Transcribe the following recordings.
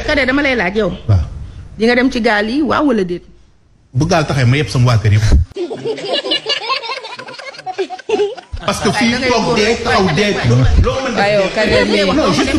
Kader dama lay laaj yow. waaw di nga dem ci gaal yi waaw wala déet. bu gaal taxee ma yëpp sama waa kër yëpp. parce que fii toog dee taxaw dee. loo mën waaw yow Kader mii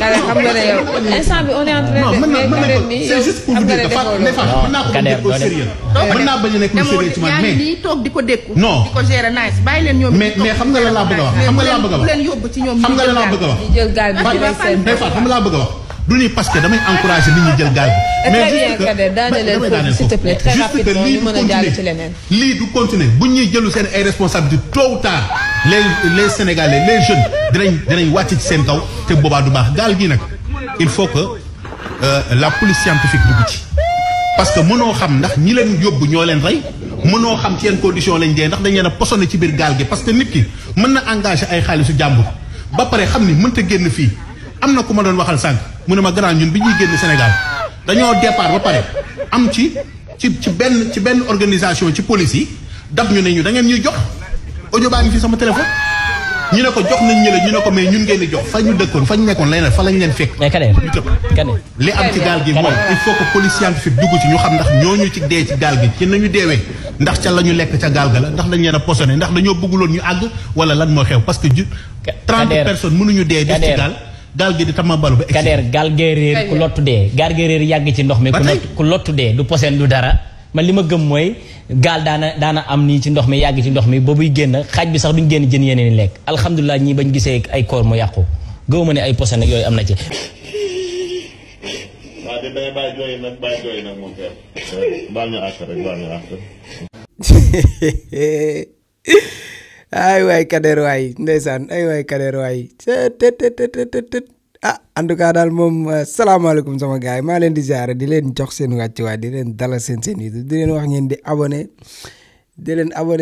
Kader xam nga ne yow instant bi on est en train de. non Kader mii c'est juste pour vous dire que mën naa ko bañ a sérieux. mën naa bañ a nekk sérieux ci man mais nii toog di ko dékku. non di ko gérer nice bàyyi leen ñoom. mais xam nga la laa bëgg a wax. xam nga la laa bëgg a wax bu leen yóbbu ci ñoom. xam nga la laa bëgg a wax. di jël gaal bi di rey seen. des fois xam nga laa bëgg a wax. du ni parce que damay encourager nit ñi jël gaal bi. mais juste que Kader daaneel foofu s'il te plaît très rapidement ñu mën a jàll ci leneen. lii du continuer bu ñuy jëlu seen ay responsabilités tôt ou tard les Sénégalais les jeunes dinañ wàcc ci seen kaw te boobaa du baax gaal gi nag il faut que la police scientifique dugg ci. parce que mënoo xam ndax ñi leen yóbbu ñoo leen rey mënoo xam ci yenn condition lañ dee ndax dañ leen a posone ci biir gaal gi parce que nit ki mën na engager ay xaalisu jàmbur ba pare xam ni mënta génn fii. am na ku ma doon waxal sànq mu ne ma grand ñun bi ñuy génn Sénégal dañoo départ ba pare am ci benn organisation ci police yi dab ñu ne ñu da ngeen ñuy jox audio baa ngi fi sama téléphone ñu ne ko jox nañ ñële ñu ne ko mais ñun ngeen di jox fa ñu dëkkoon fa ñu nekkoon lay na fa lañ leen fekk. mais Kader li am ci gaal gi mooy il faut que police scientifique dugg ci ñu xam ndax ñooñu ci dee ci gaal gi ci nañu deewee ndax ca la ñu lekk ca gaal ga la ndax dañ leen a posone ndax dañoo bëgguloon ñu àgg wala lan moo xew parce que 30 personnes mënuñu dee def ci gaal gi di tamabalu ba. Kader gaal gee réer ku lottu dee gaal gee réer yàgg ci ndox mi. ku lottu dee du poseen du dara man li ma gëm mooy gaal daana am nii ci ndox mi yàgg ci ndox mi ba buy génn xaaj bi sax duñ génn jën yeneen i lekk alhamdulilah ñii bañ gisee ay koor mu yàqu gëw ma ne ay poseen ak yooyu am na ci. waaw de dangay bàyyi jooy nag bàyyi jooy nag moom kay baal ñu àq rek baal ñu àq. ay waay Kader waay ndeysaan ay waay Kader waay ah en tout cas daal moom salaamaaleykum sama gars yi maa leen di ziare di leen jox seen wàccuwaay di leen dalal seen YouTube di leen wax ngeen di abonné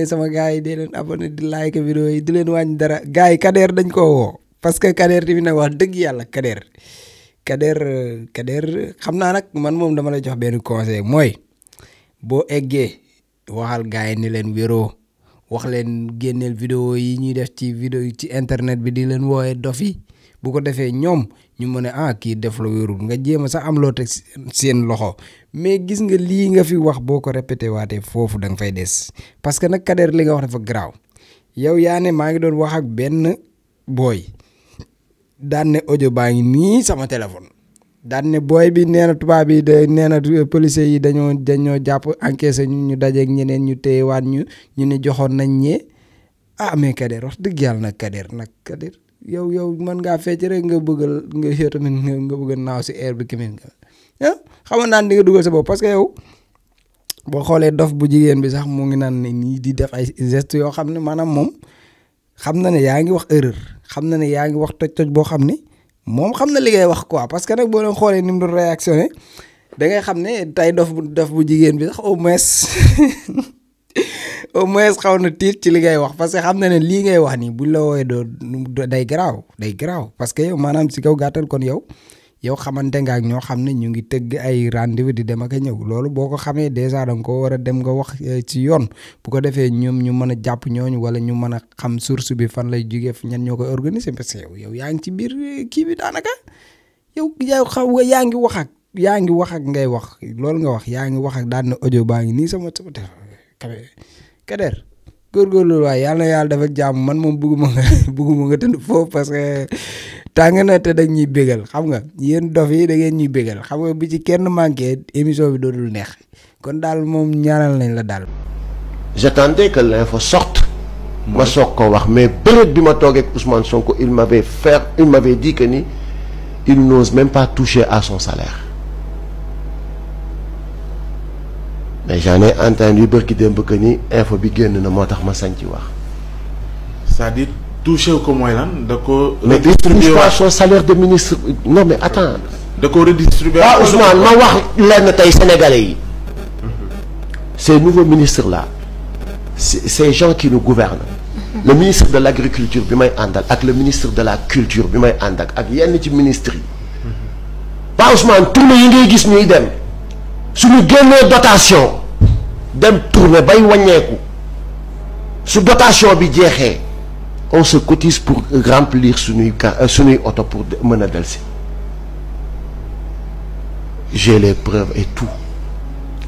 sama gars yi di leen abonné di like vidéo yi di leen wàññi dara gars yi Kader dañ koo woo parce que Kader tamit nag wax dëgg yàlla Kader xam naa nag man moom dama lay jox benn conseil mooy boo eggee waxal gars yi ni leen wéroo wax leen génneel vidéo yi ñuy def ci vidéo yi ci internet bi di leen wooye dof yi bu ko defee ñoom ñu mën a kii def la wérul nga jéem a sax am loo teg seen loxo mais gis nga lii nga fi wax boo ko répété waatee foofu da nga fay des parce que nag Kader li nga wax dafa garaaw yow yaa ne maa ngi doon wax ak benn booy daan ne audio baa ngi nii sama téléphone daan ne booy bi nee na tubaab yi de nee na policiers yi dañoo jàpp encaissé ñu dajeeg ñeneen ñu téyewaat ñu ne joxoon nañ ñee mais Kader wax dëgg yàlla nag Kader yow mën ngaa fecc rek nga yow tamit nga bëgg a naaw si air bi tamit nga xamoon naan di nga dugal sa bopp parce que yow boo xoolee dof bu jigéen bi sax mu ngi naan ne nii di def ay gestes yoo xam ne maanaam moom xam na ne yaa ngi wax erreur xam na ne yaa ngi wax toj boo xam ne moom xam na li ngay wax quoi parce que nag boo leen xoolee ni mu doon réactionné da ngay xam ne tey dof bu jigéen bi sax au moins xaw na tiit ci li ngay wax parce que xam na ne lii ngay wax nii buñ la woowee day garaaw parce que yow maanaam si kaw gàttal kon yow xamante nga ak ñoo xam ne ñu ngi tëgg ay rendez-vous di dem ak a ñëw loolu boo ko xamee dèjà da nga ko war a dem nga wax ci yoon bu ko defee ñoom ñu mën a jàpp ñooñu wala ñu mën a xam source bi fan lay jugee ñan ñoo koy organiser parce que yow yaa ngi ci biir kii bi daanaka yow yaa ngi wax ak ngay wax loolu nga wax yaa ngi wax ak daan na audio baa ngi nii sama téléphone Kader góorgóorlu waaye yàlla na yàlla dafa jàmm man moom bëgguma nga tëdd foofu parce que tàng na te dag ñuy bégal xam nga yéen dof yi da ngeen ñuy bégal xam nga bi ci kenn manqué émission bi dootul neex kon daal moom ñaanal nañ la daal. J'attendais que l'info sorte. ma soog ko wax mais période bi ma toogee ak Ousmane Sonko il m'avait dit que ni il n'ose même pas toucher à son salaire. mais j'en ai entendu bërki démb que ni info bi génn na moo tax ma sañ ci wax. c'est-à-dire touché ko mooy lan da ko. mais il touche pas son salaire de ministre non mais attends. da ko redistribuer. waaw Ousmane ma wax lenn tey sénégalais yi. ces nouveaux ministres là ces gens qui nous gouvernent. le ministre de l'agriculture bi may àndal ak le ministre de la culture bi may ànd ak yenn ci ministres yi. waaw Ousmane tournée yi ngay gis ñuy dem. suñu génnee dotation dem tourner bay wàññeeku su dotation bi jeexee on se cotise pour remplir suñuy oto pour mën a delsi j'ai les preuves et tout.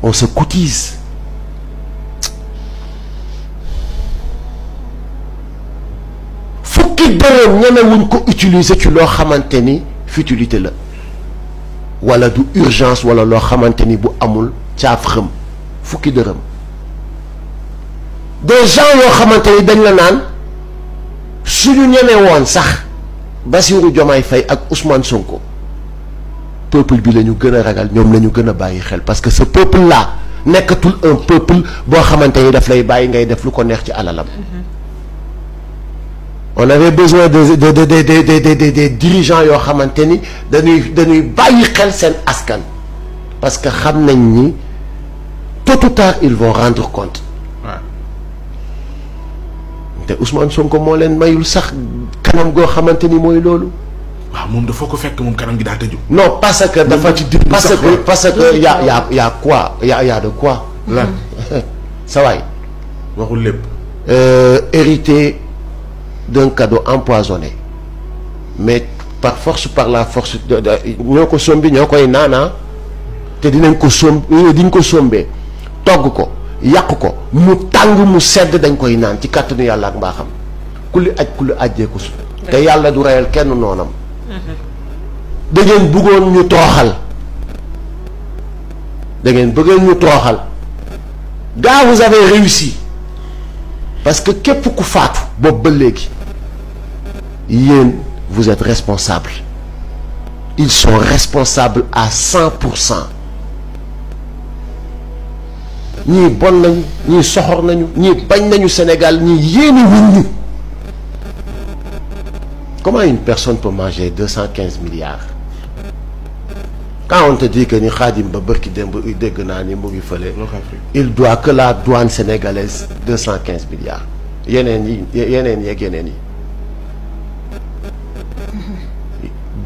On se cotise. Fukki dërëm ñemewuñ ko utiliser ci loo xamante ni futilité la wala du urgence wala loo xamante ni bu amul caaf xam fukki dërëm. Des gens yoo xamante ni dañ la naan suñu ñeme woon sax Bassirou Diomaye Faye ak Ousmane Sonko peuple bi la ñu gën a ragal ñoom la ñu gën a bàyyi xel parce que ce peuple là nekkatul un peuple boo xamante ni daf lay bàyyi ngay def lu ko neex ci alalam. On avait besoin des dirigeants yoo xamante ni dañuy bàyyi xel seen askan parce que xam nañ ni tôt ou tard ils vont rendre compte. te Ousmane Sonko moo leen mayul sax kanam goo xamante ni mooy loolu. waaw moom dafa ko fekk moom kanam gi daa tëju. non parce que dafa ci parce que y a quoi y a de quoi. lan sa waay waxul lépp. hérité d'un cadeau empoisonné mais par force par la force ñoo ko sombi ñoo koy naana te dinañ ko sombee togg ko yàq ko mu tàng mu sedd dañ koy naan ci kàttanu yàlla ak mbaaxam kulli ajjee ko su te yàlla du reyal kenn noonam. da ngeen bëggoon ñu tooxal gars vous avez réussi parce que képp ku faatu boobu ba léegi yéen vous êtes responsables ils sont responsables à 100%. ñii bon nañu ñii soxor nañu ñii bañ nañu Sénégal ñii yéene wuñ ñu. Comment une personne peut manger 215 milliards quand on te dit que ni Khadim ba bërki démb dégg naa ni mu ngi fële il doit que la douane sénégalaise 215 milliards yeneen yi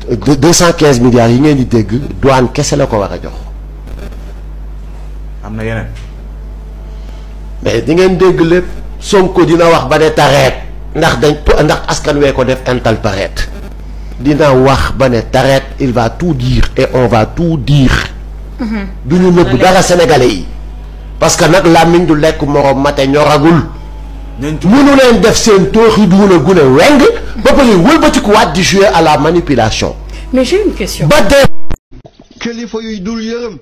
215 milliards yi ngeen di dégg douane kese la ko war a jox. am na yeneen. mais di ngeen dégg lépp Sonko dina wax ba ne tareet ndax askan wee ko def intal pareet dina wax ba ne tareet il va tout dire et on va tout dire. du ñu nëbb dara sénégalais yi parce que nag làmmiñ du lekk morom mate ñoragul. mënu leen def seen tooxi duuna gune weng ba pare wëlbatikuwaat di jouer à la manipulation. mais j'ai une question. ba dee. kilifa yu dul yërëm.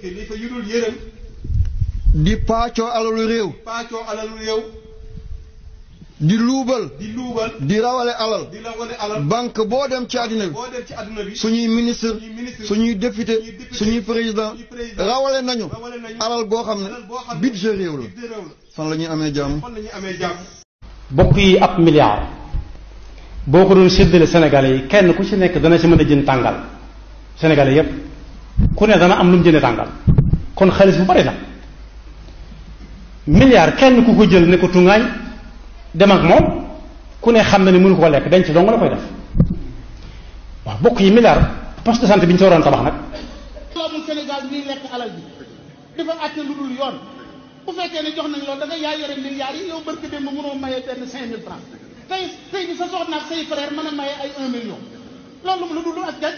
di paacoo alalu réew. di luubal. di rawale alal. banque boo dem ci àddina bi. suñuy ministre suñuy député suñuy président rawale nañu alal goo xam ne budget réew la fan la ñuy amee jàmm. bokk yi ab milliard boo ko doon séddale Sénégalais yi kenn ku ci nekk dana ci mën a jënd tàngal Sénégalais yépp ku ne dana am lu mu jëndee tàngal kon xaalis bu bari la milliard kenn ku ko jël ne ko tungaañ dem ak moom ku ne xam na ne mënu ko lekk denc dong la koy def waaw bokk yi milliard poste de santé bi ñu ci waroon tabax nag. mu Sénégal ñuy lekk alal bi dafa àtte lu dul yoon bu fekkee ne jox nañ loolu da nga yaa yore milliards yi yow barke dem ba mënoo maye benn 5000 francs tey bi sa soxna ak say frère mën a maye ay 1 million loolu lu dul ak jag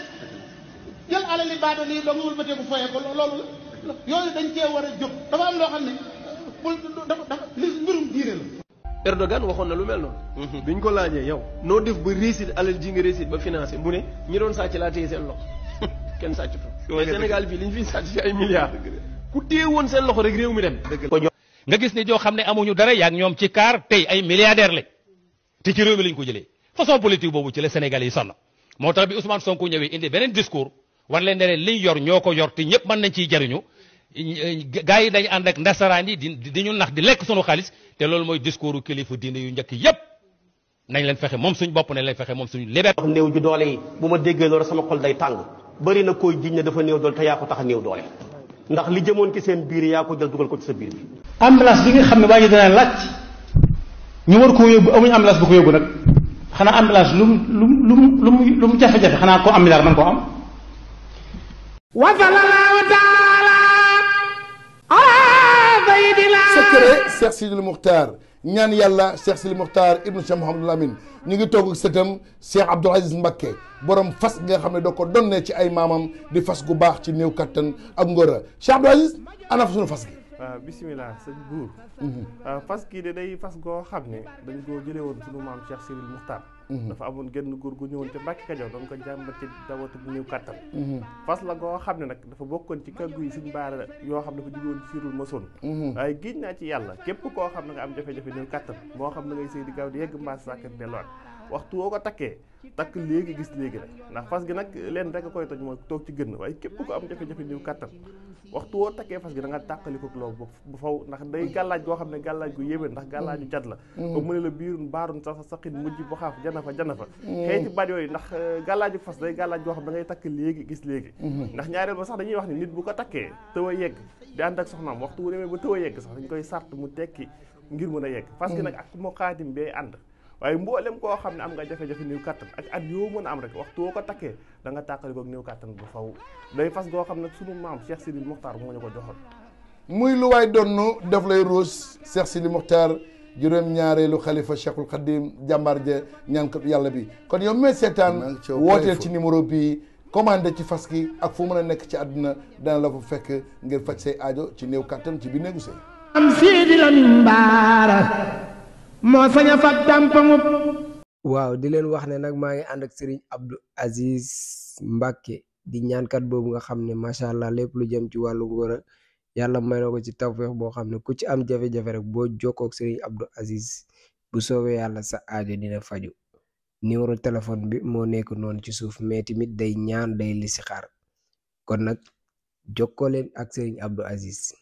jël alali baado lii doo nga wëlbatee ko foyee ko loolu yooyu dañ cee war a jóg dafa am loo xam ne dafa li mbirum diine la. Erdogan waxoon na lu mel noonu. bi ñu ko laajee yow noo def ba réussite alal ji nga réussite ba financé mu ne ñi doon sàcc laa téye seen loxo kenn sàcc fa. mais Sénégal fii li ñu fiy sàcc ci ay milliards. ku téye woon seen loxo rek réew mi dem. nga gis ne joo xam ne amuñu dara yaa ngi ñoom ci kaar tey ay milliardaires lañ te ci réew mi lañ ko jëlee façon politique boobu ci la Sénégal yi sonn moo tax bi Ousmane Sonko ñëwee indi beneen discours war leen ne leen liñ yor ñoo ko yor te ñëpp mën nañ ciy jariñu gars yi dañu ànd ak ndasaraan yi di ñu nax di lekk sunu xaalis te loolu mooy discours kilifa diine yu njëkk yépp nañ leen fexe moom suñ bopp nañ leen fexe moom suñu liberté. wax néew ju doole yi bu ma déggee loolu sama xol day tàng bëri na koy jiñ ne dafa néew doole te yaa ko tax a néew doole ndax li jëmoon ci seen biir yaa ko jël dugal ko ci sa biir bi. ambulance bi nga xam ne waa ji dana laaj ñu war koo yóbbu amuñu ambulance bu ko yóbbu nag xanaa ambulance lu mu jafe-jafe xanaa ko am milliard man koo am. secret Cheikh Sidil Mukhtar ñaan yàlla Cheikh Sidi Mokhtar ibnu Cheikh Mouhamadul Amin ñu ngi toog ak sëtam Cheikh Abdoul Aziz Mbacké borom fas nga xam ne doo ko donnee ci ay maamam di fas gu baax ci néew kattan ak ngóora Cheikh Abdoul Aziz ana fa sunu fas gi. waaw bisimilah sëñ buur fas kii de day fas goo xam ne dañ koo jëlee woon sunu maam Cheikh Sidi Mokhtar dafa amoon genn góor gu ñëwoon te Mbàkke Kajoor doon ko jàmbat ci dawatu bu néew kattan fas la goo xam ne nag dafa bokkoon ci kàggu yi suñ baara yoo xam ne dafa jóge woon ci siirul masoon waaye giñ naa ci yàlla képp koo xam ne nga am jafe-jafe néew kattan moo xam ne ngay sëy di gaaw di yegg mbaas sàkkat delluwaat waxtu woo ko takkee takk léegi gis léegi rek ndax fas gi nag leen rek a koy toj mooy toog ci gën waaye képp ko am jafe-jafe néew kattan waxtu woo takkee fas gi da nga tàqali ko loolu bu faw ndax day gàllaaj goo xam ne gàllaaj gu yéeme ndax gàllaaju jat la ba mu ne la biirun baarun sa saqin mujj ba xaaf jana fa xëy ci baat yooyu ndax gàllaaju fas day gàllaaj goo xam da ngay takk léegi gis léegi ndax ñaareel ba sax dañuy wax ni nit bu ko takkee tëw a yegg di ànd ak soxnaam waxtu wu demee ba tëw a yegg sax dañ koy sart mu tekki ngir mën a yegg fas gi nag ak moo xaatim bee ànd waaye mboolem koo xam ne am nga jafe-jafe néew kattan ak at yoo mën a am rek waxtu woo ko takkee da nga tàqali ko néew kattan bu faw day fas goo xam ne sunu maam Cheikh Sidi Mokhtar moo ñu ko joxoon muy lu waay donnu def lay ruus Cheikh Sidi Mokhtar juróom-ñaareelu xalifa Cheikhul Khadim jàmbaar ja ñaankat yàlla bi kon yow mee seetaan wooteel ci numéro bii commandé ci fas gi ak fu mën a nekk ci àdduna dana la fa fekk ngir faj say aajo ci néew kattan ci biir néegu sëy am Sidi Lamine Bara moo sañ a fat tàmpamub waaw di leen wax ne nag maa ngi ànd ak Serigne Abdou Aziz Mbacké di ñaankat boobu nga xam ne macha allah lépp lu jëm ci wàllu ngóora yàlla may na ko ci tawfeex boo xam ne ku ci am jafe-jafe rek boo jokkoo ak Serigne Abdou Aziz bu soobee yàlla sa aajo dina faju numéro téléphone bi moo nekk noonu ci suuf mais tamit day ñaan day listixaar kon nag jokkoo leen ak Serigne Abdou Aziz